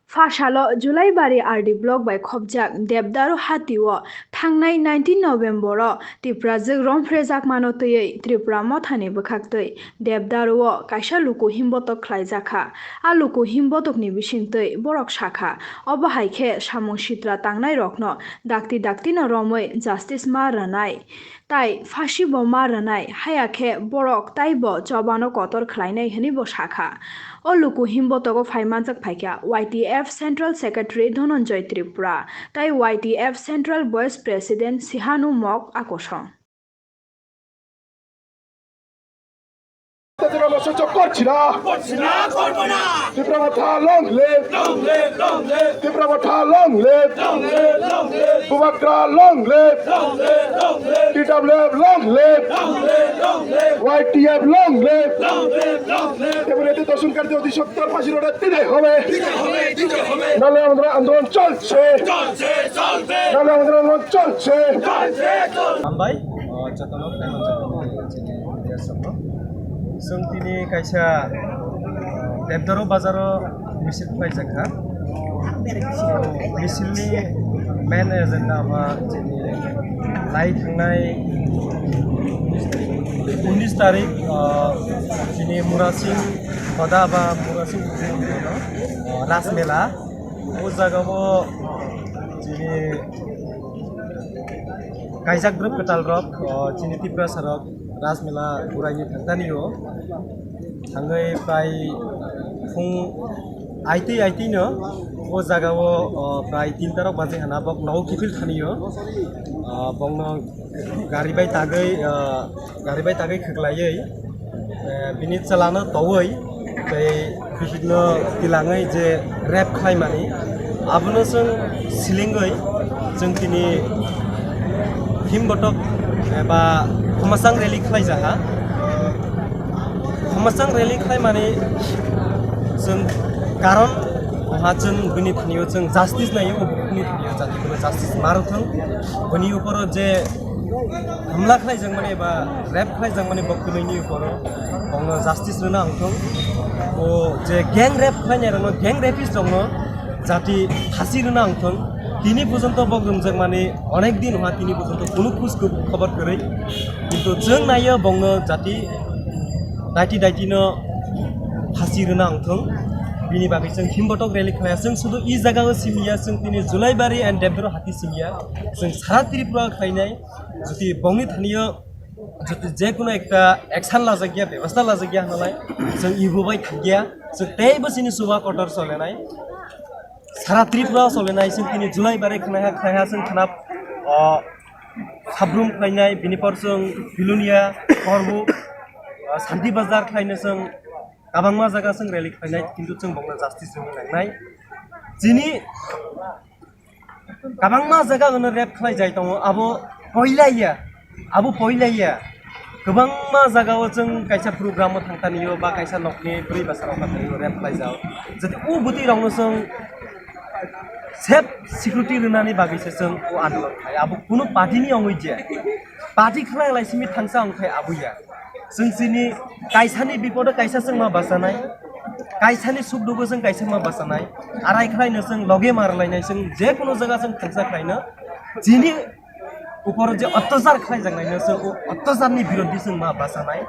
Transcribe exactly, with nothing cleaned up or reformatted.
Phasalo Julaibari R D block bai khopjak Debdaru hati o thangnai nineteen November o Tiprajwk romphrejakmano twiwi Tripura mothani bwkhaktwi Debdaru o kaisa luku himbotok khlaijakha. A luku himbotokni bisingtwi borok sakha, obo hai khe samung sitra tangnairokno dakti daktino romwi justice ma rwnai. Tai phasi bo ma rwnai, haya khe borok taibo chobano kotor khlainai hwnwi bo sakha. O luku himbotogo phai manjak phaikha Y T F Central Secretary Dhananjay Tripura tai Y T F Central Vice President Sihanu Mok Akosong. Tripura Motha long live! Long live, long live! Tripura Motha long live! Long live, long live! Bubagra long live! Long live, long live! T W F long live! Long live, long live! Y T F long live! Long live, long live! Tebule te dosun karjo di sottor pasi rode tinai hobe! Tinai hobe, tinai hobe! Nale amondra andolon cholche! Cholche, cholche! Nale amondra andolon cholche! Cholche, cholche! Hambai, o, jotono khaimanjak media sokno. Chwng tini kaisa Debdaro bazaro misil khlaijak kha. Misilni main agenda ba chini lai thangnai unis tarik, ah, chini Murasing Khoda ba Murasing, ah, Ras Mela. O jagao chini kaijak group kwtal rok, o, chini Tiprasa rok Rajmela guraini thangtani o thangwi prai phung aitwi aitwi no o jaga o, o, prai tinta rok baje hana bok nogo kiphil thani o, o, bokno gari bai tagwi, o, gari bai tagwi khwklaiwi, eh, bini chwlano towoi tei bihikno tilangwi je rape khlaimani, abono chwng silingwi chwng tini himbotok eba khomachang rally khlaijakha. Khomachang rally khlaimani chwng karon oha chwng bini thani o chwng justice naio, o bukhukni thani o jati kuno justice ma rwthwng. Bini uporo je hamla khlaijakmani eba rape khlaijakmani bo kwlwini uporo bongno justice rwna wngthung. O je gang rape khlainai rokno, gang rapist rokno jati phasi rwna wngthung. Tini porjonto bo gwnjakmani onek din wngkha, tini porjonto kunu khoj khobor kwrwi. Kintu chwng naio bongno jati daiti daiti no phasi rwna wngthung. Bini bagwi chwng himbotok rally khlaiya. Chwng sudu i jaga o simiya, chwng tini Julaibari and Debdaro hati simiya. Chwng sara Tripura khlainai. Jodi bongni thani o jodi je kono ekta action lajakya, bebostha lajakya hwnalai, chwng ibo bai thangya, chwng teibo chini chuba kotor solenai. Sara Tripura solenai, chwng tini Julaibari khnaiha, khnaiha chwng khna, o, Sabrum khlainai, bini por chwng Bilonia, Korbuk, o, Santi Bazar khlaino chwng kwbangma jaga chwng rally khlainai, kintu chwng bongno justice rwna nangnai. Chini Kwbangma jaga gano rape khlai jai tongo, abo poila ya, abo poila ya. Kwbangma jaga o chwng kaisa program o thangtani o ba kaisa nokni bwrwi bwsarok thangtani o rape khlai jao. Jati o bwtwi rokno chwng safe security rwnani bagwi se chwng o andolon khai. Abo kunu party ni ongwi je. Party khna lai simi thangsa ongkhai abo ya. Chwng chini kaisani bipodo kaisa chwng ma bachanai, kaisani suk dugo chwng kaisa ma bachanai, arai khlaino chwng loge ma rwlainai, chwng je kono jaga chwng thangsa khlaino chini uporo je ottachar khlaijaknaino chwng o ottacharni birodhi chwng ma bachanai.